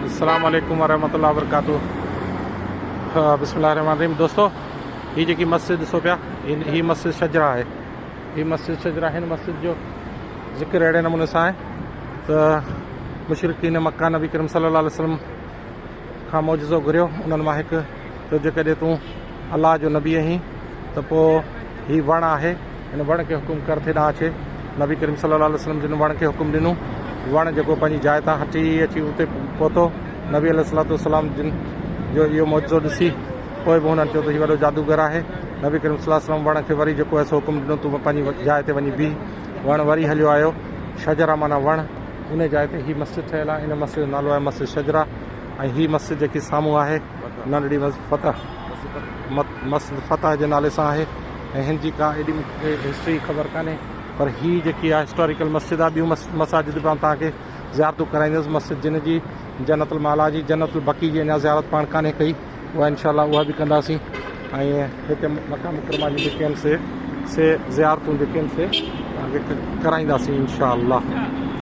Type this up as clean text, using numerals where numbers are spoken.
السلام عليڪم ورحمة الله وبرڪاته بسم الله الرحمن الرحيم دوستو هي جيڪي مسجد ڏسو پيا هي مسجد شجرا آهي هي مسجد شجرا هن مسجد جو ذڪر اهڙي نموني سان آهي ته مشرڪين مڪه نبي ڪريم صلي الله عليه وسلم کان معجزو گهريو انهن مان هڪ ته جيڪڏهن تون الله جو نبي آهين ته پوء هي وڻ آهي هن وڻ کي حڪم ڪر ٿي ڏانهن اچي. نبي ڪريم صلي الله عليه وسلم جن وڻ کي حڪم ڏنو. وڻ جيڪو پنهنجي جاء تان هٽي اچي اتي پهتو. نبي عليه الصلوة والسلام جن جو اهو معجزو ڏسي پوء به هنن چيو ته هي وڏو جادوگر آهي. نبي ڪريم صلي الله عليه وسلم وڻ کي وري جيڪو آهي سو حڪم ڏنو تون پنهنجي جاء تي وڃي بيهه. وڻ وري هليو آيو. شجره معنيٰ وڻ. ان جاء تي هي مسجد ٺهيل آهي. ان مسجد جو نالو آهي مسجد شجره ۽ هي مسجد جيڪي سامهون آهي ننڍڙي مسجد فتح مسجد فتح جي نالي سان آهي. ۽ هن جي ڪا ايڏي مون کي هسٽري خبر ڪانهي پر هي جيڪي آهي هسٽاريڪل مسجد آهي ٻيون مساجد به آئون توهان کي زيارتون ڪرائيندس مسجد جن جي جنت المعليٰ جي جنت البقيع جي اڃا زيارت پاڻ ڪانهي ڪئي اها انشاء الله اها به ڪنداسين ۽ هتي مڪه مڪرمه جون جيڪي آهن سي سي زيارتون جيڪي آهن سي توهان کي ڪرائينداسين انشاء الله.